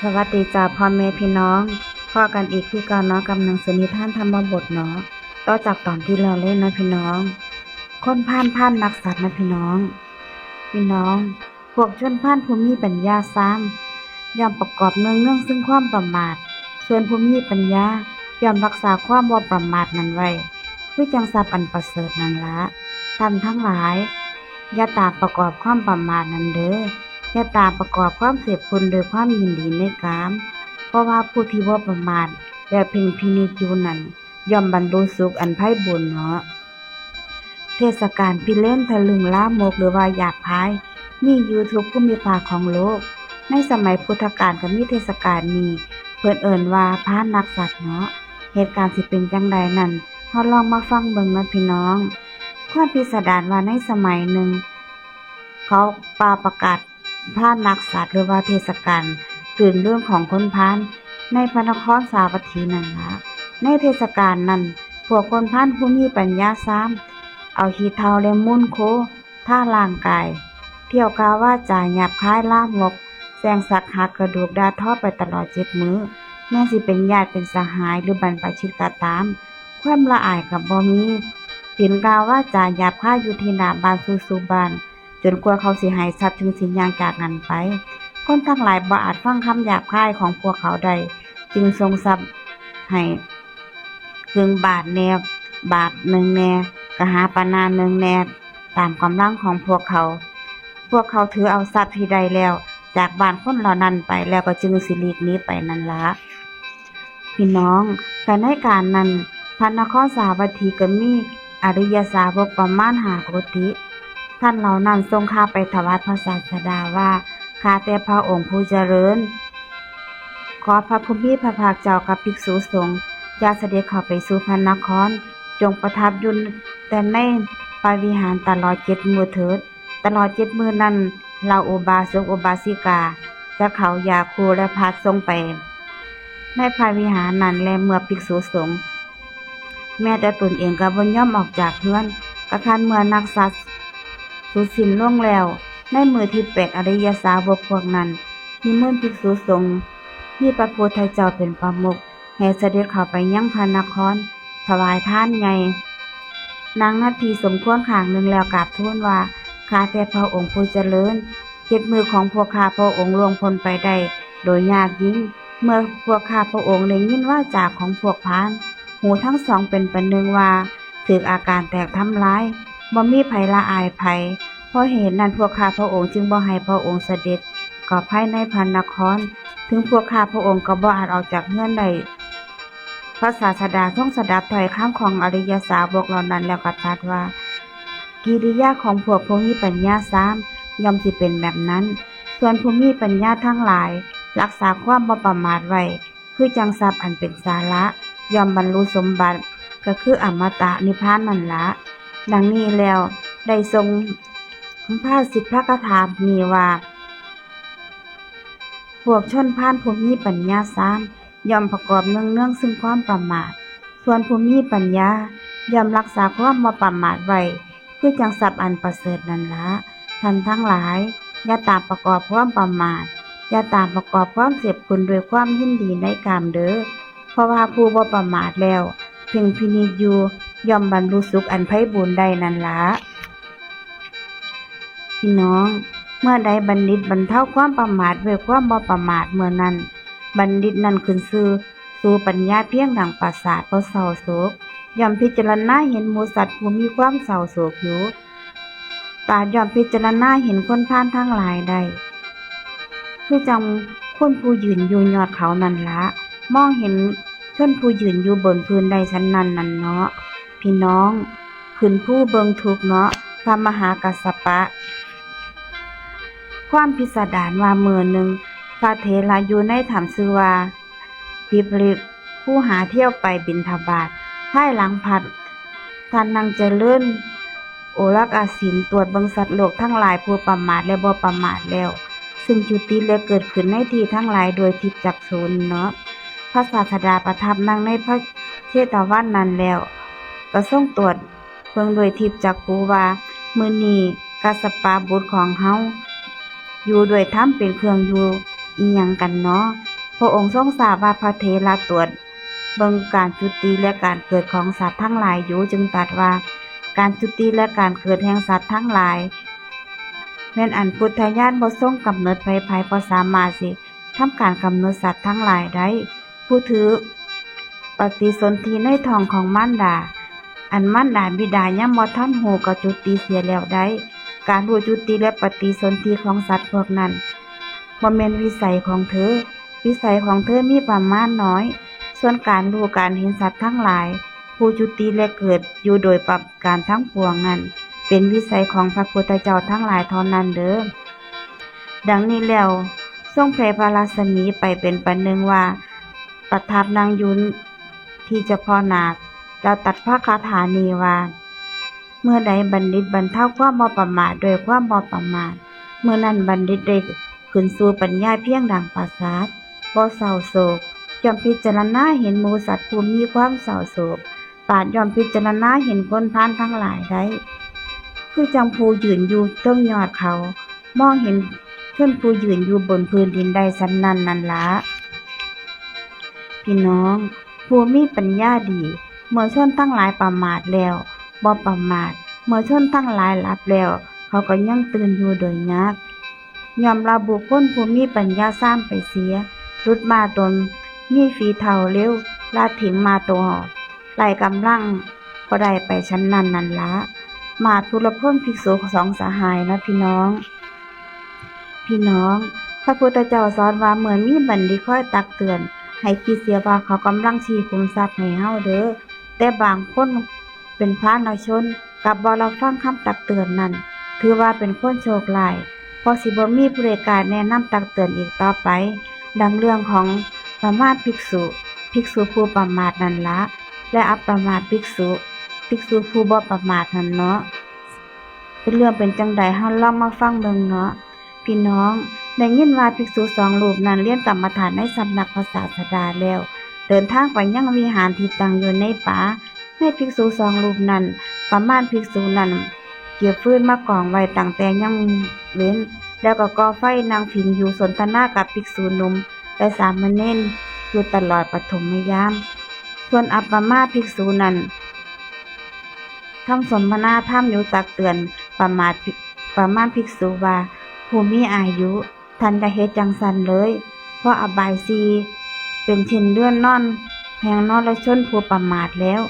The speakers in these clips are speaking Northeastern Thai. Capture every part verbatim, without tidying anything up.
สวัสดีจ้าพ่อแม่พี่น้อง พ้อกันอีกคือเก่าเนาะกับหนังสือนิทานธรรมบทเนาะ ต่อจากตอนที่แล้วเลยนะพี่น้อง คนพาลพาลลักสัตว์นะพี่น้อง พี่น้อง พวกชนพาลผู้มีปัญญาซาม ย่อมประกอบเนืองเนืองซึ่งความประมาท ส่วนผู้มีปัญญาย่อมรักษาความบ่ประมาทนั้นไว้ คือจั่งทรัพย์อันประเสริฐนั่นละ ท่านทั้งหลาย อย่าตามประกอบความประมาทนั้นเด้อ อย่าตามประกอบความเสพคุณโดยความยินดีในกาม เพราะว่าผู้ที่บ่ประมาทและเพ่งพินิจอยู่นั้น ย่อมบรรลุสุขอันไพบูลย์เนาะ เทศกาลพิเรนทะลึ่งลามกหรือว่าหยาบคาย มีอยู่ทุกภูมิภาคของโลก ในสมัยพุทธกาลก็มีเทศกาลนี้ เพิ่นเอิ้นว่าพาลลักสัตว์เนาะ เหตุการณ์สิเป็นจั่งใดนั้น เฮาลองมาฟังเบิ่งนะพี่น้อง ความพิสดารว่าในสมัยหนึ่ง เขาป่าประกาศพาลลักสัตว์หรือว่าเทศกาลรื่นเริงของคนพาลในพระนครสาวัตถีนั่นละ ในเทศกาลนั้น พวกคนพาลผู้มีปัญญาซาม เอาขี้เถ้าและมูลโคทาร่างกาย เที่ยวกล่าววาจาหยาบคายลามก แช่งสักหักกระดูกด่าทอไปตลอดเจ็ดมื้อ แม้สิเป็นญาติเป็นสหายหรือบรรพชิตก็ตาม ความละอายก็บ่มี ยืนกล่าววาจาหยาบคายอยู่ที่หน้าบ้านสู่ๆบ้าน จนกว่าเขาสิหายสัตว์ถึงสิย่างจากนั้นไป คนทั้งหลายบ่อาจฟังคำหยาบคายของพวกเขาได้ จึงส่งทรัพย์ให้ครึ่งบาทแหน่ บาทหนึ่งแหน่ กหาปณะหนึ่งแหน่ ตามกำลังของพวกเขา พวกเขาถือเอาทรัพย์ที่ได้แล้ว จากบ้านคนเหล่านั้นไปแล้วก็จึงสิหลีกหนีไปนั่นละ พี่น้อง แต่ในกาลนั้น พระนครสาวัตถีก็มีอริยสาวกประมาณห้าโกติ ท่านเหล่านั้นส่งข่าวไปถวายพระศาสดาว่า ข้าแต่พระองค์ผู้เจริญ ขอพระผู้มีพระภาคเจ้ากับภิกษุสงฆ์ อย่าเสด็จเข้าไปสู่พระนคร จงประทับอยู่แต่ในพระวิหารตลอดเจ็ดมื้อเถิด ตลอดเจ็ดมื้อนั้น เหล่าอุบาสกอุบาสิกา จักเขายาคูและภัตตร์ทรงไป ในพระวิหารนั้น และเมื่อภิกษุสงฆ์ แม้แต่ตนเองก็บ่ยอมออกจากเฮือน กระทั่งเมื่อนักสัตว์สูญสิ้นลงแล้ว ในมื้อที่แปดอริยสาวกพวกนั้น นิมนต์ภิกษุสงฆ์ มีพระพุทธเจ้าเป็นประมุข ให้เสด็จเข้าไปยังพระนคร ถวายทานใหญ่ นั่งณที่สมควรข้างหนึ่งแล้วกราบทูลว่า ข้าแต่พระองค์ผู้เจริญ เจ็ดมื้อของพวกข้าพระองค์ล่วงพ้นไปได้โดยยากยิ่ง เมื่อพวกข้าพระองค์ได้ยินวาจาของพวกพาล หูทั้งสองเป็นประหนึ่งว่าถูกอาการแตกทำลาย บ่มีไผละอายไผ เพราะเหตุนั้นพวกข้าพระองค์จึงบ่ให้พระองค์เสด็จเข้าภายในพระนคร ถึงพวกข้าพระองค์ก็บ่อาจออกจากเฮือนได้ พระศาสดาทรงสดับถ้อยคำของอริยสาวกเหล่านั้นแล้วก็ตรัสว่า กิริยาของพวกผู้มีปัญญาซาม ย่อมสิเป็นแบบนั้น ส่วนผู้มีปัญญาทั้งหลาย รักษาความบ่ประมาทไว้ คือจั่งทรัพย์อันเป็นสาระ ย่อมบรรลุสมบัติ ก็คืออมตะนิพพานนั่นละ ดังนี้แล้ว ได้ทรงพระสิทธคาถานี้ว่า พวกชนพาลผู้มีปัญญาซาม ย่อมประกอบเนืองเนืองซึ่งความประมาท ส่วนผู้มีปัญญา ย่อมรักษาความบ่ประมาทไว้ คือจั่งทรัพย์อันประเสริฐนั่นละ ท่านทั้งหลาย อย่าตามประกอบความประมาท อย่าตามประกอบความเสพคุณด้วยความยินดีในกามเด้อ เพราะว่าผู้บ่ประมาทแล้ว เพ่งพินิจอยู่ ย่อมบรรลุสุขอันไพบูลย์ได้นั่นละ พี่น้อง เมื่อใดบัณฑิตบรรเทาความประมาทด้วยความบ่ประมาท เมื่อนั้น บัณฑิตนั้นขึ้นชื่อสู่ปัญญาเพียงดังปราสาทบ่เศร้าโศก ย่อมพิจารณาเห็นหมู่สัตว์ผู้มีความเศร้าโศกอยู่ ปราชญ์ย่อมพิจารณาเห็นคนพาลทั้งหลายได้ คือจั่งคนผู้ยืนอยู่ยอดเขานั่นละ มองเห็นชนผู้ยืนอยู่บนพื้นได้ฉันนั้นนั่นเนาะ พี่น้อง ขึ้นภูเบิ่งทุกข์เนาะ พระมหากัสสปะ ความพิสดารว่ามื้อหนึ่ง พระเถระอยู่ในถ้ำชื่อว่า ปิปริต ผู้หาเที่ยวไปบิณฑบาต ภายหลังพัด ท่านนั่งเจริญโอรกศีล ตรวจเบิ่งสัตว์โลกทั้งหลายผู้ประมาทและบ่ประมาทแล้ว ซึ่งจุติและเกิดขึ้นในที่ทั้งหลายโดยทิพย์จักษุเนาะ พระศาสดาประทับนั่งในพระเชตวันนั้นแล้ว ก็ทรงตรวจเบิ่งด้วยทิพย์จักขุว่า มื้อนี้กัสสปะบุตรของเฮา อยู่ด้วยธรรมเป็นเครื่องอยู่อิหยังกันเนาะ พระองค์ทรงทราบว่าพระเถระตรวจเบิ่งการจุติและการเกิดของสัตว์ทั้งหลายอยู่ จึงตรัสว่า การจุติและการเกิดแห่งสัตว์ทั้งหลาย แม่นอันพุทธญาณบ่ทรงกำหนดไผๆ บ่สามารถสิทำการกำหนดสัตว์ทั้งหลายได้ ผู้ถือปฏิสนธิในท้องของมารดา อันมารดาบิดายังบ่ทันฮู้ก็จุติเสียแล้วได้ การรู้จุติและปฏิสนธิของสัตว์พวกนั้น บ่แม่นวิสัยของเธอ วิสัยของเธอมีประมาณน้อย ส่วนการรู้การเห็นสัตว์ทั้งหลาย ผู้จุติและเกิดอยู่โดยประการทั้งปวงนั้น เป็นวิสัยของพระพุทธเจ้าทั้งหลายเท่านั้นเด้อ ดังนี้แล้ว ทรงแผ่พระรัศมีไปเป็นประหนึ่งว่า ประทับนั่งอยู่ที่เฉพาะหน้า แล้วตรัสพระคาถานี้ว่า เมื่อใดบัณฑิตบรรเทาความบ่ประมาทด้วยความบ่ประมาท เมื่อนั้นบัณฑิตได้ขึ้นสู่ปัญญาเพียงดังปราสาท บ่เศร้าโศก ย่อมพิจารณาเห็นหมู่สัตว์ผู้มีความเศร้าโศก ปราชญ์ย่อมพิจารณาเห็นคนพาลทั้งหลายได้ คือจั่งผู้ยืนอยู่เทิงยอดเขา มองเห็นชนผู้ยืนอยู่บนพื้นดินได้ฉันนั้นนั่นละ พี่น้อง ผู้มีปัญญาดี เมื่อชนทั้งหลายประมาทแล้ว บ่ประมาท เมื่อชนทั้งหลายหลับแล้ว เขาก็ยังตื่นอยู่โดยยาก ย่อมละบุคคลผู้มีปัญญาซามไปเสีย หลุดม้าตนมีฝีเท้าเร็ว ละถิ่มม้าตัวไร้กำลัง ก็ได้ไปฉันนั้นนั่นละ มาทุรพลภิกษุสองสหายนะพี่น้อง พี่น้อง พระพุทธเจ้าสอนว่าเมื่อมีบัณฑิตคอยตักเตือน ให้คิดเสียว่าเขากำลังชี้ขุมทรัพย์ให้เฮาเด้อ แต่บางคนเป็นพาลชน กลับบ่รับฟังคำตักเตือนนั้น ถือว่าเป็นคนโชคร้าย เพราะสิบ่มีผู้ใดกล้าแนะนำตักเตือนอีกต่อไป ดังเรื่องของประมาทภิกษุ ภิกษุผู้ประมาทนั่นละ และอัปปมาทภิกษุ ภิกษุผู้บ่ประมาทนั่นเนาะ เป็นเรื่องเป็นจั่งใด เฮาลองมาฟังเบิ่งเนาะ พี่น้อง ได้ยินว่าภิกษุสองรูปนั้นเรียนกรรมฐานในสำนักพระศาสดาแล้ว เดินทางไปยังวิหารที่ตั้งอยู่ในป่า ในภิกษุสองรูปนั้น ประมาทภิกษุนั้น เก็บฟืนมากองไว้ตั้งแต่ยังเว้น แล้วก็ก่อไฟนั่งผิงอยู่สนทนากับภิกษุหนุ่มและสามเณรอยู่ตลอดปฐมยาม ส่วนอัปปมาทภิกษุนั้น ทำสมณธรรมอยู่ตักเตือนประมาทภิ- ประมาทภิกษุว่า ผู้มีอายุ ท่านอย่าเฮ็ดจั่งซั้นเลย เพราะอบายสี่เป็นเช่นเรือนนอนแห่งนรชนผู้ประมาทแล้ว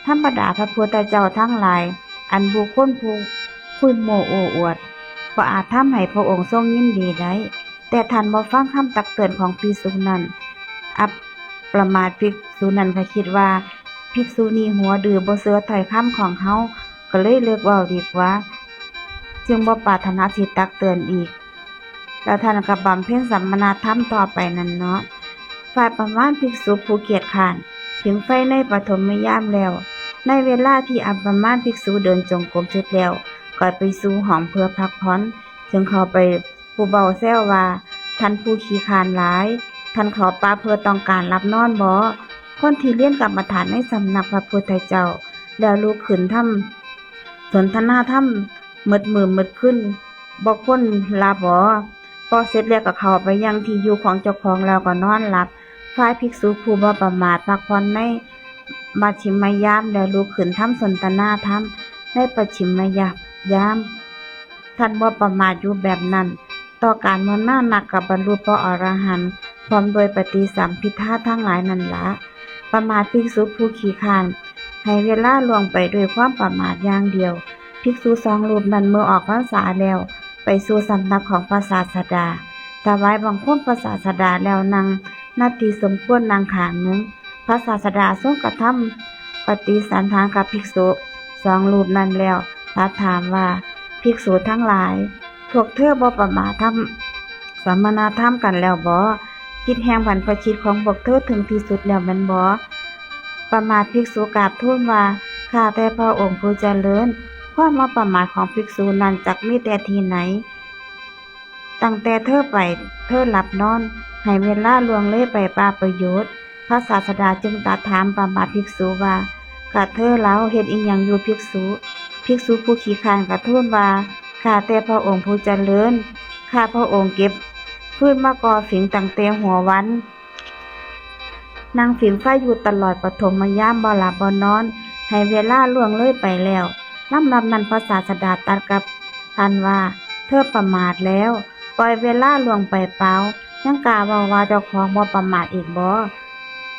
ธรรมดาพระพุทธเจ้าทั้งหลาย อันบุคคลผู้คุยโม้โอ้อวด ก็อาจทำให้พระองค์ทรงยินดีได้ แต่ท่านบ่ฟังคำตักเตือนของภิกษุนั้น อัปปมาทภิกษุนั้นก็คิดว่า ภิกษุนี้หัวดื้อบ่เชื่อถ้อยคำของเฮา ก็เลยเลิกเว้าดีกว่า จึงบ่ปรารถนาสิตักเตือนอีก แล้วท่านก็บำเพ็ญสมณธรรมต่อไปนั่นเนาะ ฝ่ายประมาทภิกษุผู้เกียจคร้าน ผิงไฟในปฐมยามแล้ว ในเวลาที่อัปปมาทภิกษุเดินจงกรมเสร็จแล้ว ก็ไปสู่ห้องเพื่อพักผ่อน จึงเข้าไปผู้เบาแซวว่า ท่านผู้ขี้คร้านหลาย ท่านเข้าป่าเพื่อต้องการหลับนอนบ่ คนที่เรียนกรรมฐานในสำนักพระพุทธเจ้า แล้วลุกขึ้นทำสนทนาธรรม มืดมื้อมืดคืน บ่ควรหลับบ่ พอเสร็จแล้วก็เข้าไปยังที่อยู่ของเจ้าของแล้วก็นอนหลับ ฝ่ายภิกษุผู้บ่ประมาทพักผ่อนในมัชฌิมยาม แล้วลุกขึ้นทำสนทนาธรรมในปัจฉิมยาม ท่านบ่ประมาทอยู่แบบนั้น ต่อการบ่นานนักก็บรรลุพระอรหันต์ พร้อมด้วยปฏิสัมภิทาทั้งหลายนั่นละ ประมาทภิกษุผู้ขี้คร้าน ให้เวลาล่วงไปด้วยความประมาทอย่างเดียว ภิกษุสองรูปนั้นเมื่อออกพรรษาแล้ว ไปสู่สำนักของพระศาสดา ถวายบังคมพระศาสดาแล้วนั่งณที่สมควรนั่งข้างหนึ่ง พระศาสดาทรงกระทำปฏิสันถานกับภิกษุสองรูปนั้นแล้ว ตรัสถามว่า ภิกษุทั้งหลาย พวกเธอบ่ประมาทธรรม สมณธรรมกันแล้วบ่ กิจแห่งบรรพชิตของพวกเธอถึงที่สุดแล้วแม่นบ่ ประมาทภิกษุกราบทูลว่า ข้าแต่พระองค์ผู้เจริญ ความบ่ประมาทของภิกษุนั้นจักมีแต่ที่ไหน ตั้งแต่เธอไป เธอหลับนอน ให้เวลาล่วงเลยไปเปล่าประโยชน์ พระศาสดาจึงตรัสถามประมาทภิกษุว่า ข้าเธอเล่าเฮ็ดอิหยังอยู่ภิกษุ ภิกษุผู้ขี้คร้านกราบทูลว่า ข้าแต่พระองค์ผู้เจริญ ข้าพระองค์เก็บ ฟื้นมาก่อฝิ่งตั้งแต่หัววัน นั่งผิงไฟอยู่ตลอดปฐมยาม บ่หลับบ่นอน ให้เวลาล่วงเลยไปแล้ว ลำดับนั้นพระศาสดาตรัสกับท่านว่า เธอประมาทแล้ว ปล่อยเวลาล่วงไปเปล่า ยังกล้าเว้าว่าเจ้าของบ่ประมาทอีกบ่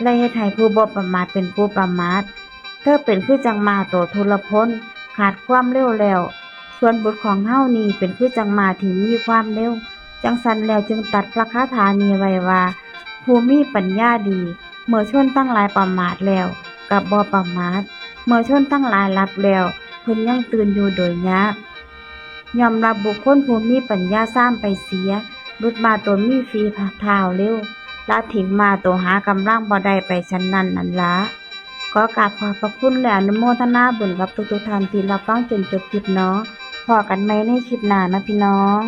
และเฮ็ดให้ผู้บ่ประมาทเป็นผู้ประมาท เธอเป็นคือจั่งม้าโตทุรพล ขาดความเร็วแล้ว ส่วนบุตรของเฮานี่เป็นคือจั่งม้าที่มีความเร็ว จั่งซั้นแล้วจึงตรัสพระคาถานี้ไว้ว่า ผู้มีปัญญาดี เมื่อชนทั้งหลายประมาทแล้ว ก็บ่ประมาท เมื่อชนทั้งหลายหลับแล้ว เพิ่นยังตื่นอยู่โดยยาก ย่อมรับบุคคลผู้มีปัญญาซามไปเสีย ดุจม้าโตมีฝีเท้าเร็ว ละทิ้งม้าโตหากำลังบ่ได้ไปฉันนั้นนั่นละ ขอกราบขอบพระคุณและอนุโมทนาบุญกับทุกๆท่านที่รับฟังจนจบคลิปเนาะ พ้อกันใหม่ในคลิปหน้านะพี่น้อง